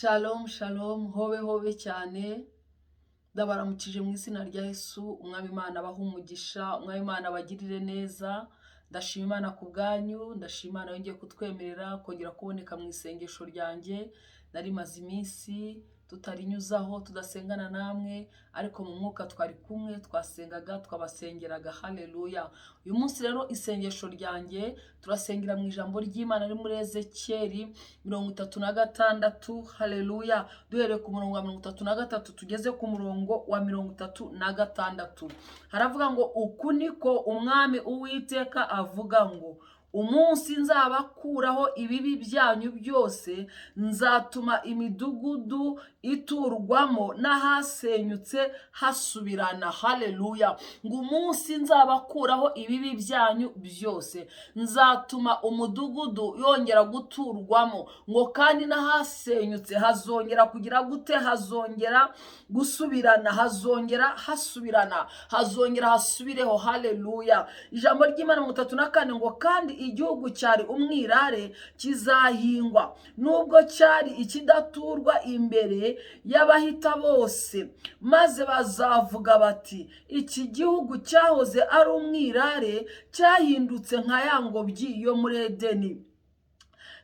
Shalom shalom, hobe hobe cyane. Ndabaramukije mu izina rya Yesu. Umwami Imana abahe umugisha, Umwami Imana abagirire neza. Ndashima Imana ku bwanyu, ndashima Imana yongeye kutwemerera kongera kuboneka mu isengesho ryanjye. Nari maze iminsi tutarinyuzaho, tudasengana namwe, ariko mu mwuka twari kumwe, twasengaga, twabasengeraga. Haleluya! Uyu munsi rero isengesho ryanjye turasengera mu ijambo ry'Imana riri muri Ezekiyeli 36. Haleluya! Duhereye ku murongo wa 33 tugeze ku murongo wa 36, haravuga ngo: "Uku niko Umwami Uwiteka avuga ngo: umunsi nzabakuraho ibibi byanyu byose, nzatuma imidugudu iturwamo n'ahasenyutse hasubirana." Haleluya! Ngo umunsi nzabakuraho ibibi byanyu byose, nzatuma umudugudu yongera guturwamo, ngo kandi n'ahasenyutse hazongera kugira gute? Hazongera gusubirana, hazongera hasubirana, hazongera hasubireho. Haleluya! Ijambo ry'Imana 34 ngo: "Kandi igihugu cyari umwirare kizahingwa, nubwo cyari ikidaturwa, imbere y'abahita bose, maze bazavuga bati: 'Iki gihugu cyahoze ari umwirare cyahindutse nka ya ngobyi yo muri Edeni,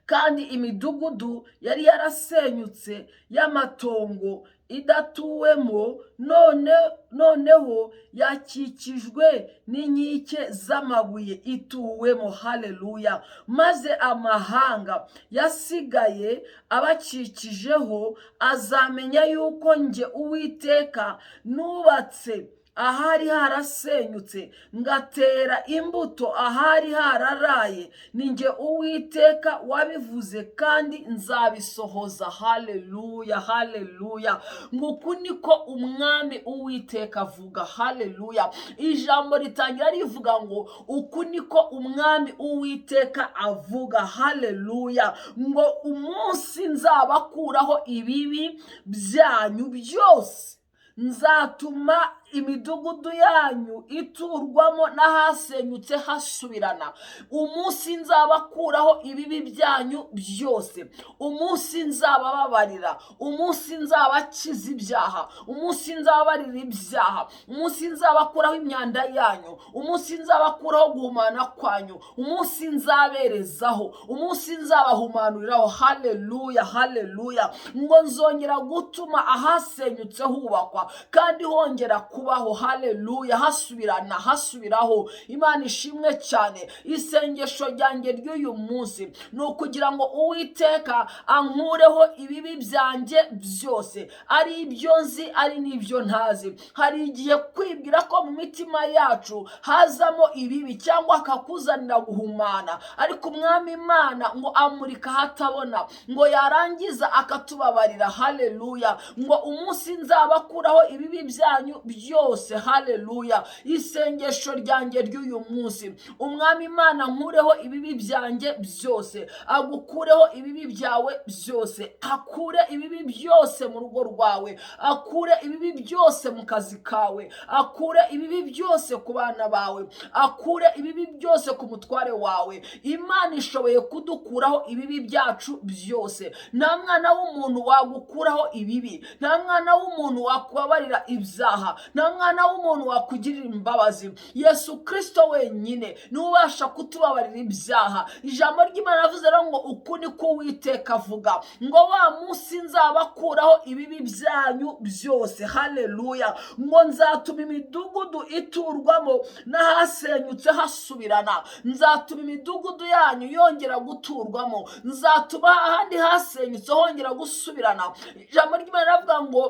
kandi imidugudu yari yarasenyutse y'amatongo idatuwemo none noneho yakikijwe n'inkike z'amabuye, ituwemo.'" Haleluya! "Maze amahanga yasigaye abakikijeho azamenya yuko njye Uwiteka nubatse ahari harasenyutse, ngatera imbuto ahari hararaye. Ni njye Uwiteka wabivuze, kandi nzabisohoza." Haleluya, haleluya! Ngo uku niko Umwami Uwiteka avuga. Haleluya! Ijambo ritangira rivuga ngo: "Uku niko Umwami Uwiteka avuga." Haleluya! Ngo umunsi nzabakuraho ibibi byanyu byose, nzatuma imidugudu yanyu iturwamo n'ahasenyutse hasubirana. Umunsi nzabakuraho ibibi byanyu byose, umunsi nzabababarira, umunsi nzabakiza ibyaha, umunsi nzababarira ibyaha, umunsi nzabakuraho imyanda yanyu, umunsi nzabakuraho guhumana kwanyu, umunsi nzaberezaho, umunsi nzabahumanuriraho. Haleluya, haleluya! Ngo nzongera gutuma ahasenyutse hubakwa kandi hongera kubaho. Haleluya! Hasubirana, hasubiraho. Imana ishimwe cyane. Isengesho ryanjye ry'uyu munsi ni ukugira ngo Uwiteka ankureho ibibi byanjye byose, ari ibyo nzi, ari n'ibyo ntazi. Hari igihe kwibwira ko mu mitima yacu hazamo ibibi cyangwa akakuzanira guhumana, ariko Umwami Imana ngo amurika ahatabona, ngo yarangiza akatubabarira. Haleluya! Ngo umunsi nzabakuraho ibibi byanyu byose. Haleluya! Isengesho ryanjye ry'uyu munsi: Umwami Imana nkureho ibibi byanjye byose, agukureho ibibi byawe byose, akure ibibi byose mu rugo rwawe, akure ibibi byose mu kazi kawe, akure ibibi byose ku bana bawe, akure ibibi byose ku mutware wawe. Imana ishoboye kudukuraho ibibi byacu byose. Nta mwana w'umuntu wagukuraho ibibi, nta mwana w'umuntu wakubabarira ibyaha, nta mwana w'umuntu wakugirira imbabazi. Yesu Kirisito wenyine niwe ubasha kutubabarira ibyaha. Ijambo ry'Imana ravuze rero ngo: "Uku ni ko Uwiteka avuga ngo: wa munsi nzabakuraho ibibi byanyu byose." Haleluya! Ngo nzatuma imidugudu iturwamo n'ahasenyutse hasubirana, nzatuma imidugudu yanyu yongera guturwamo, nzatuma ahandi hasenyutse hongera gusubirana. Ijambo ry'Imana riravuga ngo: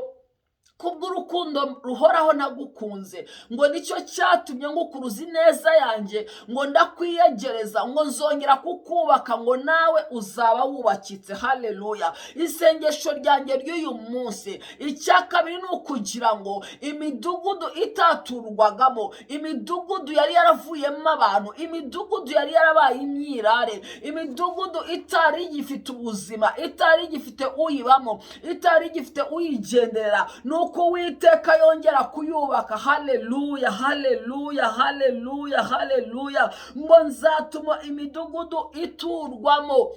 "Kubw'urukundo ruhoraho nagukunze, ngo nicyo cyatumye ngukuruza ineza yanjye, ngo ndakwiyegereza, ngo nzongera kukubaka, ngo nawe uzaba wubakitse." Haleluya! Isengesho ryanjye ry'uyu munsi, icya kabiri, ni ukugira ngo imidugudu itaturwagamo, imidugudu yari yaravuyemo abantu, imidugudu yari yarabaye imyirare, imidugudu itari igifite ubuzima, itari igifite uyibamo, itari igifite uyigenderera, ni uko Uwiteka yongera kuyubaka. Haleluya, haleluya, haleluya, haleluya! Ngo nzatuma imidugudu iturwamo.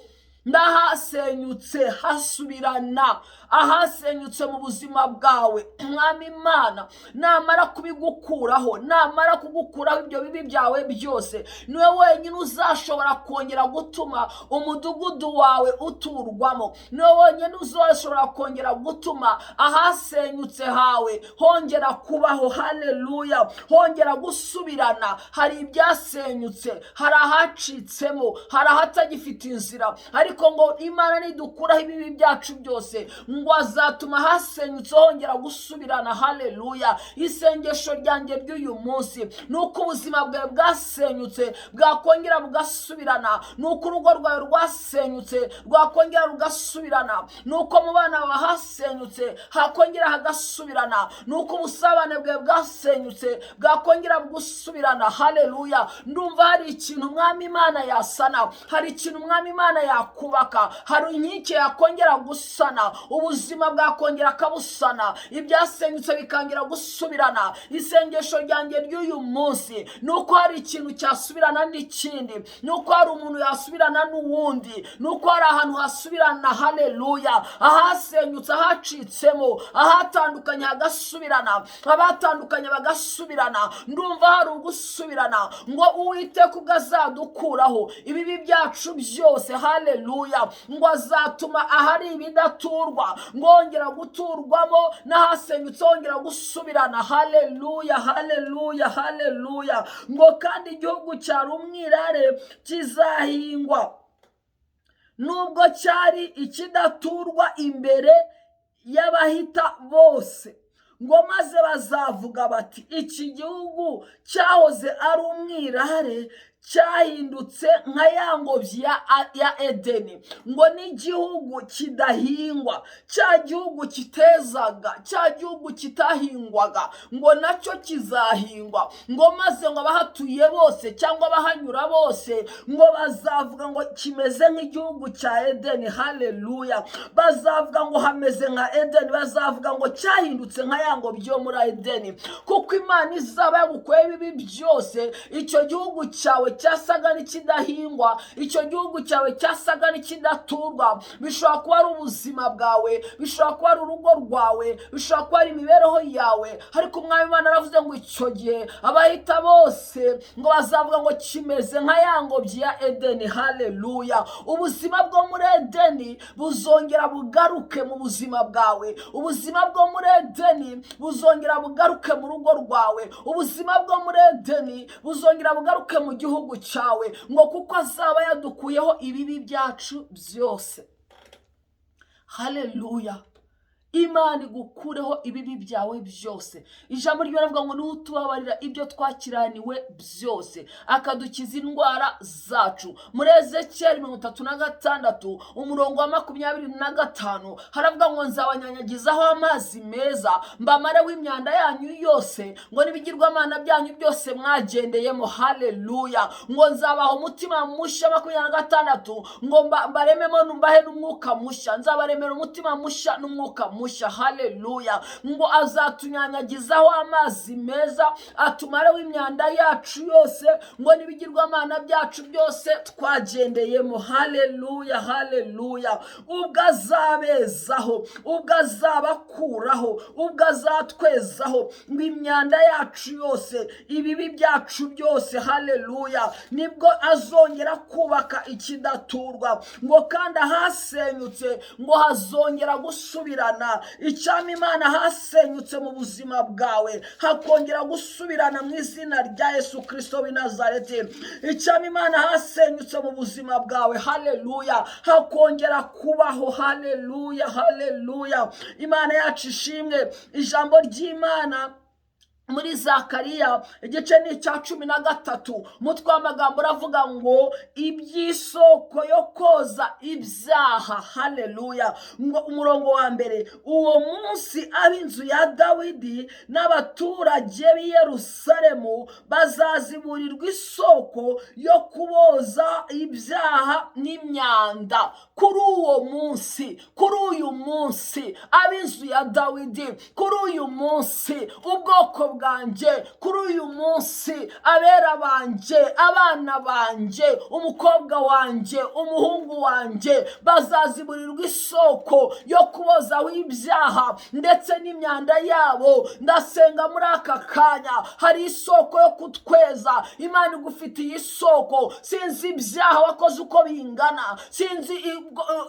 N'ahasenyutse hasubirana, ahasenyutse mu buzima bwawe, Mwami Imana namara kubigukuraho, namara kugukuraho ibyo bibi byawe byose, niwe wenyine uzashobora kongera gutuma umudugudu wawe uturwamo, niwe wenyine uzashobora kongera gutuma ahasenyutse hawe hongera kubaho. Haleluya, hongera gusubirana. Hari ibyasenyutse, hari ahacitsemo, hari ahatagifite inzira, ariko ngo Imana nidukuraho ibibi byacu byose, ngo azatuma hasenyutse hongera gusubirana. Haleluya. Isengesho ryanjye ry'uyu munsi ni uko ubuzima bwawe bwasenyutse bwakongera bugasubirana, ni uko urugo rwawe rwasenyutse rwakongera rugasubirana, ni uko mu bana bawe hasenyutse hakongera hagasubirana, ni uko ubusabane bwawe bwasenyutse bwakongera bugusubirana. Haleluya. Ndumva hari ikintu Umwami Imana yasana, hari ikintu Umwami Imana yakubaka, hari inkike yakongera gusana, ubuzima bwakongera akabusana, ibyasenyutse bikongera gusubirana. Isengesho ryanjye ry'uyu munsi ni uko hari ikintu cyasubirana n'ikindi, ni uko hari umuntu yasubirana n'uwundi, ni uko hari ahantu hasubirana. Haleluya. Ahasenyutse, ahacitsemo, ahatandukanye hagasubirana, abatandukanye bagasubirana. Ndumva hari ugusubirana, ngo Uwiteka ubwo azadukuraho ibibi byacu byose, haleluya, ngo azatuma ahari ibidaturwa ngongera guturwamo, n'ahasenyutse hongera gusubirana. Haleluya, haleluya, haleluya. Ngo kandi igihugu cyari umwirare kizahingwa, nubwo cyari ikidaturwa imbere y'abahita bose. Ngo maze bazavuga bati: "Iki gihugu cyahoze ari umwirare cyahindutse nka ya ngobyi ya Edeni." Ngo n'igihugu kidahingwa, cya gihugu kitezaga, cya gihugu kitahingwaga, ngo nacyo kizahingwa. Ngo maze ngo abahatuye bose cyangwa abahanyura bose ngo bazavuga ngo kimeze nk'igihugu cya Edeni. Haleluya. Bazavuga ngo hameze nka Edeni, bazavuga ngo cyahindutse nka ya ngobyi yo muri Edeni, kuko Imana izaba yagukuyeho ibibi byose. Icyo gihugu cyawe cyasaga n'ikidahingwa, icyo gihugu cyawe cyasaga n'ikidaturwa, bishobora kuba ari ubuzima bwawe, bishobora kuba ari urugo rwawe, bishobora kuba ari imibereho yawe, ariko Umwami Imana aravuze ngo icyo gihe abahita bose ngo bazavuga ngo kimeze nka ya ngobyi ya Edeni. Haleluya. Ubuzima bwo muri Edeni buzongera bugaruke mu buzima bwawe, ubuzima bwo muri Edeni buzongera bugaruke mu rugo rwawe, ubuzima bwo muri Edeni buzongera bugaruke mu gihugu cyawe, ngo kuko azaba yadukuyeho ibibi byacu byose. Haleluya. Imana igukureho ibibi byawe byose. Ijambo ry'Imana ngo niwe utubabarira ibyo twakiraniwe byose, akadukiza indwara zacu. Muri Ezekiyeli 36 umurongo wa 25 haravuga ngo: "Nzabanyanyagizaho amazi meza, mbamareho imyanda yanyu yose, ngo n'ibigirwamana byanyu byose mwagendeyemo." Haleluya. Ngo nzabaha umutima mushya, 26, ngo mbarememo mbahe n'umwuka mushya, nzabaremera umutima mushya n'umwuka mushya. Haleluya. Ngo azatunyanyagizaho amazi meza, atumareho imyanda yacu yose, ngo n'ibigirwamana byacu byose twagendeyemo. Haleluya, haleluya. Ubwo azabezaho, ubwo azabakuraho, ubwo azatwezaho ngo imyanda yacu yose, ibibi byacu byose, haleluya, nibwo azongera kubaka ikidaturwa, ngo kandi ahasenyutse ngo hazongera gusubirana. Icyama Imana hasenyutse mu buzima bwawe hakongera gusubirana mu izina rya Yesu Kirisito w'i Nazareti. Icyama Imana hasenyutse mu buzima bwawe, haleluya, hakongera kubaho. Haleluya, haleluya. Imana yacu ishimwe. Ijambo ry'Imana muri Zakariya igice ni icya 13, umutwe w'amagambo uravuga ngo iby'isoko yo koza ibyaha. Haleluya. Ngo umurongo wa mbere: "Uwo munsi ab'inzu ya Dawidi n'abaturage b'i Yerusalemu bazaziburirwa isoko yo kuboza ibyaha n'imyanda." Kuri uwo munsi, kuri uyu munsi, ab'inzu ya Dawidi, kuri uyu munsi, ubwoko bwanjye kuri uyu munsi, abera banjye, abana banjye, umukobwa wanjye, umuhungu wanjye bazaziburirwa isoko yo kubozaho ibyaha ndetse n'imyanda yabo. Ndasenga muri aka kanya, hari isoko yo kutweza. Imana igufitiye isoko. Sinzi ibyaha wakoze uko bingana, sinzi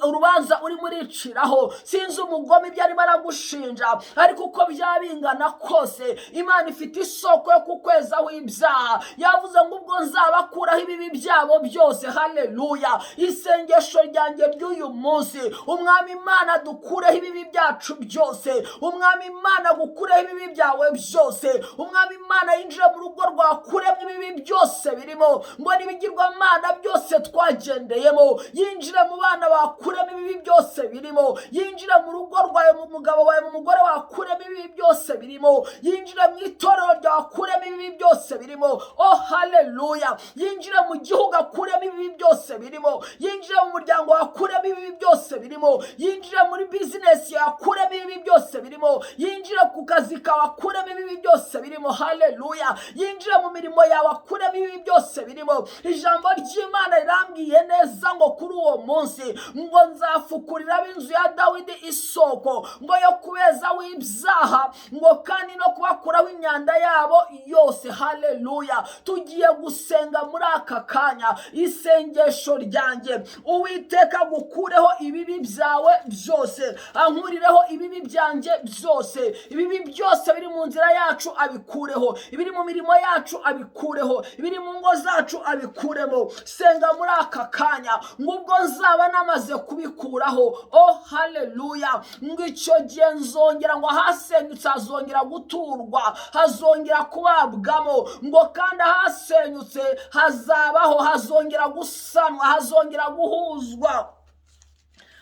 urubanza urimo uriciraho, sinzi umugome ibyo arimo aragushinja, ariko uko byaba bingana kose, Imana ifite isoko yo kukwezaho ibyaha. Yavuze ngo ubwo nzabakuraho ibibi byabo byose. Haleluya! Isengesho ryanjye ry'uyu munsi, Umwami Imana dukureho ibibi byacu byose. Umwami Imana agukureho ibibi byawe byose. Umwami Imana yinjire mu rugo rwakuremo ibibi byose birimo, ngo n'ibigirwamana byose twagendeyemo. Yinjire mu bana bakuremo ibibi byose birimo. Yinjire mu rugo rwawe, mu mugabo wawe, mu mugore wakuremo ibibi byose birimo. Yinjire mu itorero ryawe akuremo ibibi byose birimo. Oh haleluya! Yinjire mu gihugu akuremo ibibi byose birimo. Yinjire mu muryango wakuremo ibibi byose birimo. Yinjire muri bizinesi yawe akuremo ibibi byose birimo. Yinjire ku kazi kawe akuremo ibibi byose birimo. Haleluya! Yinjire mu mirimo yawe akuremo ibibi byose birimo. Ijambo ry'Imana rirambwiye neza ngo kuri uwo munsi ngo nzafukurira ab'inzu ya Dawidi isoko ngo yo kubezaho ibyaha, ngo kandi no kubakuraho imyanda yabo yose. Haleluya! Tugiye gusenga muri aka kanya. Isengesho ryanjye, Uwiteka agukureho ibibi byawe byose, ankurireho ibibi byanjye byose. Ibibi byose biri mu nzira yacu abikureho, ibiri mu mirimo yacu abikureho, ibiri mu ngo zacu abikuremo. Senga muri aka kanya ngo ubwo nzaba namaze kubikuraho, oh haleluya, ngo icyo gihe nzongera ngo ahasenyutse hazongera guturwa, hazongera kubabwamo, ngo kandi ahasenyutse hazabaho, hazongera gusanwa, hazongera guhuzwa.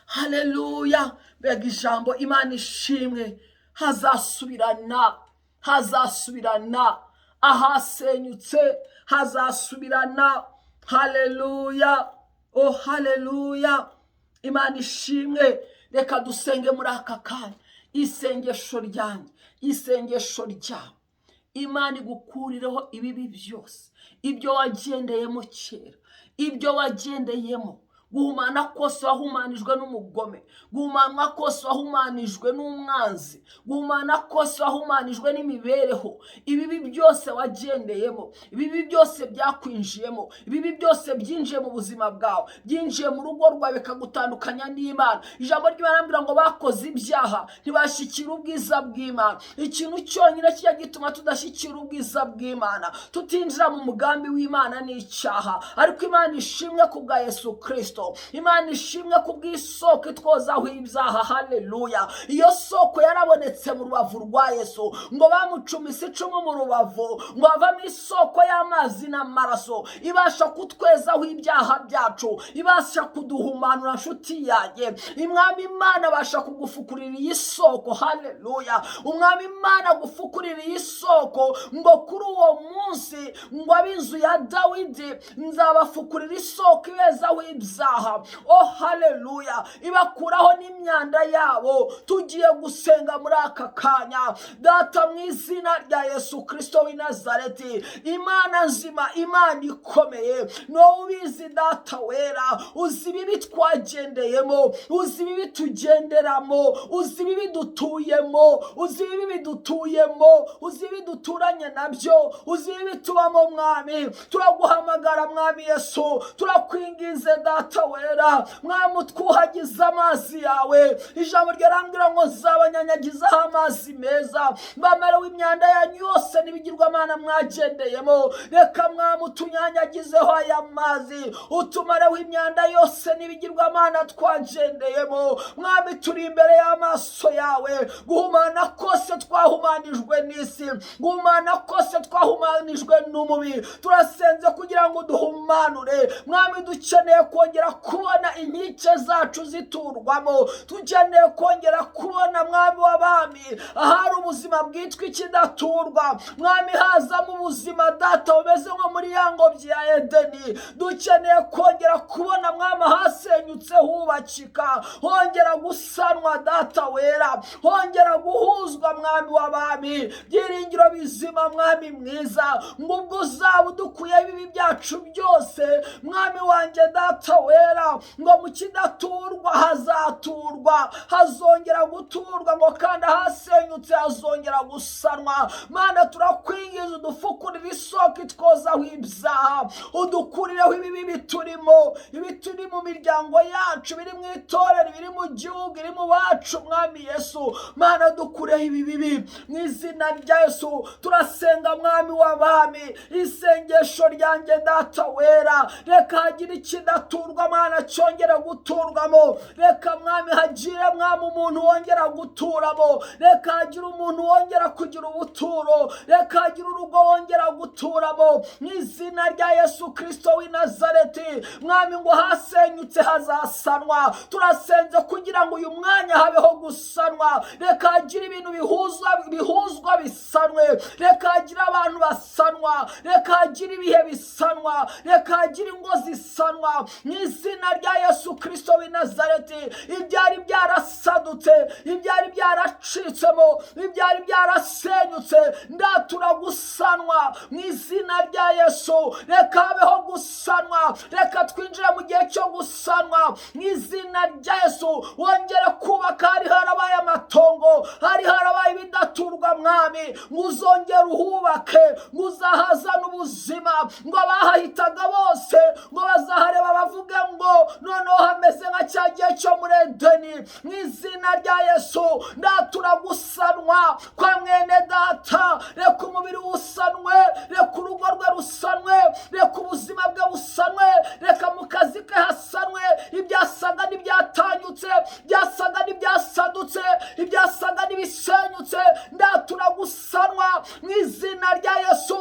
Haleluya! Mbega ijambo! Imana ishimwe. Hazasubirana, hazasubirana, ahasenyutse hazasubirana. Haleluya! Oh haleluya! Imana ishimwe. Reka dusenge muri aka kanya. Isengesho ryanjye, isengesho ryawe, Imana igukurireho ibibi byose, ibyo wagendeyemo kera, ibyo wagendeyemo, guhumana kose wahumanijwe n'umugome, guhumanwa kose wahumanijwe n'umwanzi, guhumana kose wahumanijwe n'imibereho, ibibi byose wagendeyemo, ibibi byose byakwinjiyemo, ibibi byose byinjiye mu buzima bwawe, byinjiye mu rugo rwawe bikagutandukanya n'Imana. Ijambo ry'Imana rimbwira ngo bakoze ibyaha ntibashyikira ubwiza bw'Imana. Ikintu cyonyine kijya gituma tudashyikira ubwiza bw'Imana, tutinjira mu mugambi w'Imana, ni icyaha. Ariko Imana ishimwe ku bwa Yesu Kirisito. Imana ishimwe ku bw'isoko itwozaho ibyaha. Haleluya! Iyo soko yarabonetse mu rubavu rwa Yesu, ngo bamucumise icumu mu rubavu, ngo havamo isoko y'amazi n'amaraso ibasha kutwezaho ibyaha byacu, ibasha kuduhumanura. Nshuti yanjye, Umwami Imana abasha kugufukurira iyi soko. Haleluya! Umwami Imana agufukurira iyi soko, ngo kuri uwo munsi ngo ab'inzu ya Dawidi nzabafukurira isoko ibezaho ibyaha. Oh haleluya! Ibakuraho n'imyanda yabo. Tugiye gusenga muri aka kanya. Data, mu izina rya Yesu Kirisito w'i Nazareti, Imana nzima, Imana ikomeye, niwowe ubizi. Data wera, uzi ibibi twagendeyemo, uzi ibibi tugenderamo, uzi ibibi dutuyemo, uzi ibibi bidutuyemo, uzi ibibi duturanye nabyo, uzi ibibi tubamo. Mwami, turaguhamagara. Mwami Yesu, turakwingize. Data wera, Mwami, utwuhagize amazi yawe. Ijambo ryarambwira ngo nzabanyanyagizaho amazi meza, bamerewe imyanda yanyu yose n'ibigirwamana mwagendeyemo. Reka Mwami utunyanyagizeho aya mazi, utumareho imyanda yose n'ibigirwamana twagendeyemo. Mwami, turi imbere y'amaso yawe. Guhumana kose twahumanijwe n'isi, guhumana kose twahumanijwe n'umubi, turasenze kugira ngo duhumanure. Mwami, dukeneye kongera kongera kubona inkike zacu ziturwamo, dukeneye kongera kubona, Mwami w'abami, ahari ubuzima bwitwa ikidaturwa, Mwami, hazamo ubuzima, Data, bumeze nko muri ya ngobyi ya Edeni. Dukeneye kongera kubona, Mwami, ahasenyutse hubakika, hongera gusanwa, Data wera, hongera guhuzwa, Mwami w'abami. Byiringiro bizima, Mwami mwiza, ngo ubwo uzaba udukuyeho ibibi byacu byose, Mwami wanjye, Data wera, ngo mu kidaturwa hazaturwa, hazongera guturwa, ngo kandi ahasenyutse hazongera gusanwa. Mana, turakwingiza udufukurire isoko itwozaho ibyaha, udukurireho ibibi biturimo, ibituri mu miryango yacu, biri mu itorero, biri mu gihugu, iri mu bacu. Mwami Yesu, Mana, dukureho ibi bibi mu izina rya Yesu. Turasenga, Mwami w'abami, isengesho ryanjye, Data wera, reka hagire ikidaturwa, Mana, cyongere guturwamo. Reka, Mwami, hagire, Mwami, umuntu wongera guturamo. Reka hagire umuntu wongera kugira ubuturo. Reka hagire urugo wongera guturamo mu izina rya Yesu Kirisito w'i Nazareti. Mwami, ngo hasenyutse hazasanwa. Turasenze kugira ngo uyu mwanya habeho gusanwa. Reka hagire ibintu bihuzwa bisanwe. Reka hagire abantu basanwa. Reka hagire ibihe bisanwa. Reka hagire ingo zisanwa mu izina rya Yesu Kirisito w'i Nazareti. Ibyari byarasadutse, ibyari byaracitsemo, ibyari byarasenyutse, ndatura gusanwa mu izina rya Yesu. Reka habeho gusanwa. Reka twinjire mu gihe cyo gusanwa mu izina rya Yesu. Wongere kubaka hari harabaye amatongo, hari harabaye ibidaturwa, Mwami, ngo uzongere uhubake, ngo uzahazane ubuzima, ngo abahahitaga bose ngo bazahareba bavuge ngo noneho hameze nka cya gihe cyo muri Edeni. Mu izina rya Yesu, ndatura gusanwa kwa mwene data. Reka umubiri usanwe, reka urugo rwe rusanwe, reka ubuzima bwe busanwe, reka mu kazi ke hasanwe. Ibyasaga n'ibyatanyutse, byasaga n'ibyasadutse, ibyasaga n'ibisenyutse, ndatura gusanwa mu izina rya Yesu.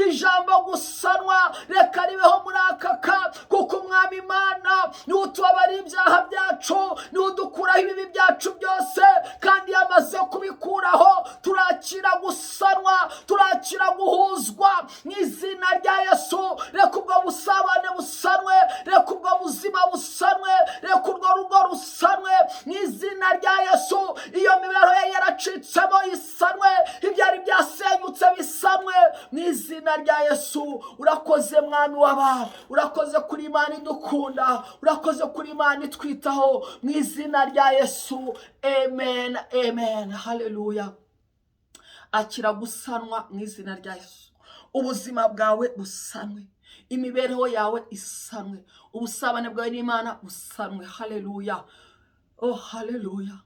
Ijambo gusanwa reka ribeho muri aka ka, kuko Umwami Imana niwe utubabara ibyaha byacu, niwe udukuraho ibibi byacu byose, kandi yamaze kubikuraho. Turakira gusanwa, turakira guhuzwa mu izina rya Yesu. Reka ubwo busabane busanwe, reka ubwo buzima busanwe, reka urwo rugo rusanwe mu izina rya Yesu. Iyo mibereho ye yaracitsemo isanwe, ibyari byasenyutse bisanwe mu izina rya Yesu. Urakoze, Mwami w'abami, urakoze kuri Imana idukunda, urakoze kuri Imana itwitaho, mu izina rya Yesu. Amen, amen, haleluya. Akira gusanwa mu izina rya Yesu. Ubuzima bwawe busanwe, imibereho yawe isanwe, ubusabane bwawe n'Imana busanwe. Haleluya, oh haleluya.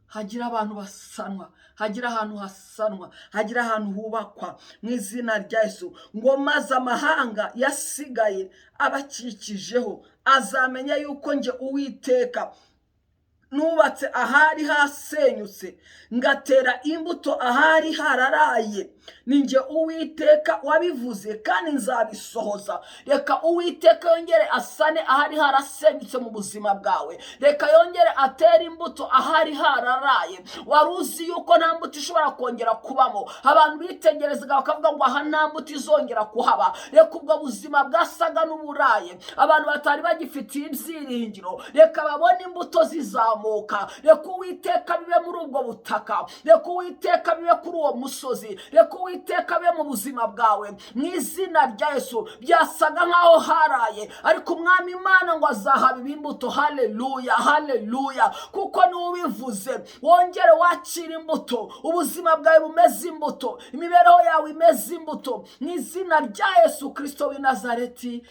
Hagira abantu basanwa, hagira ahantu hasanwa, hagira ahantu hubakwa mu izina rya Yesu. Ngo maze amahanga yasigaye abakikijeho azamenya yuko nge Uwiteka nubatse ahari hasenyutse, ngatera imbuto ahari hararaye. Ni njye Uwiteka wabivuze, kandi nzabisohoza. Reka Uwiteka yongere asane ahari harasenyutse mu buzima bwawe. Reka yongere atere imbuto ahari hararaye. Wari uzi yuko nta mbuto ishobora kongera kubamo? Abantu bitegerezaga bakavuga ngo aha nta mbuto izongera kuhaba. Reka ubwo buzima bwasaga n'uburaye, abantu batari bagifitiye ibyiringiro, reka babone imbuto zizamuka. Reka Uwiteka bibe muri ubwo butaka, reka Uwiteka bibe kuri uwo musozi, reka Uwiteka bibe mu buzima bwawe mu izina rya Yesu. Byasaga nk'aho haraye, ariko Umwami Imana ngo azahabiba imbuto. Haleluya, haleluya, kuko niwe ubivuze. Wongere wakira imbuto, ubuzima bwawe bumeze imbuto, imibereho yawe imeze imbuto mu izina rya Yesu Kirisito w'i Nazareti.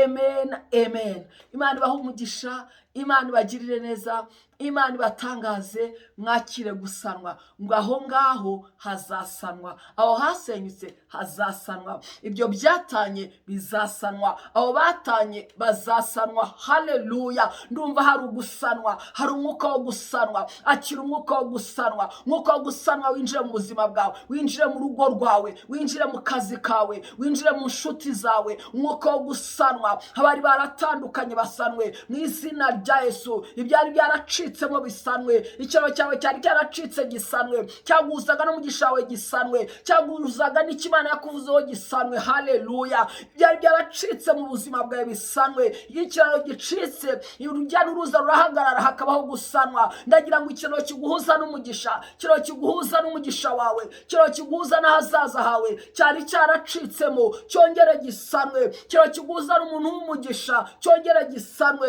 Amen, amen. Imana ibahe umugisha, Imana ibagirire neza. Imana ibatangaze, mwakire gusanwa. Ngo aho ngaho hazasanwa, aho hasenyutse hazasanwa, ibyo byatanye bizasanwa, aho batanye bazasanwa. Haleluya! Ndumva hari ugusanwa, hari umwuka wo gusanwa. Akira umwuka wo gusanwa. Umwuka wo gusanwa winjire mu buzima bwawe, winjire mu rugo rwawe, winjire mu kazi kawe, winjire mu nshuti zawe. Umwuka wo gusanwa, abari baratandukanye basanwe mu izina rya Yesu. Ibyari byaracitsemo bisanwe. Ikiraro cyawe cyari cyaracitse gisanwe, cyaguhuzaga n'umugisha wawe gisanwe, cyaguhuzaga n'icyo Imana yakuvuzeho gisanwe. Haleluya! Byari byaracitse mu buzima bwawe bisanwe. Iyo ikiraro gicitse, urujya n'uruza rurahagarara, hakabaho gusanwa. Ndagira ngo ikiraro kiguhuza n'umugisha, ikiraro kiguhuza n'umugisha wawe, ikiraro kiguhuza n'ahazaza hawe cyari cyaracitsemo cyongere gisanwe. Ikiraro kiguhuza n'umuntu w'umugisha cyongere gisanwe.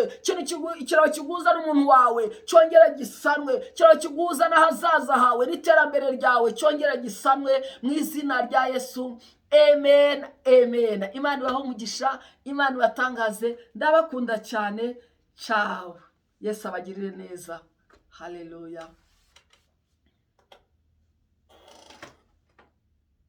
Ikiraro kiguhuza n'umuntu wawe cyongere gisanwe. Ikiraro kiguhuza n'ahazaza hawe n'iterambere ryawe cyongere gisanwe mu izina rya Yesu. Amen, amen. Imana ibahe umugisha, Imana ibatangaze. Ndabakunda cyane. Ciao. Yesu abagirire neza. Haleluya.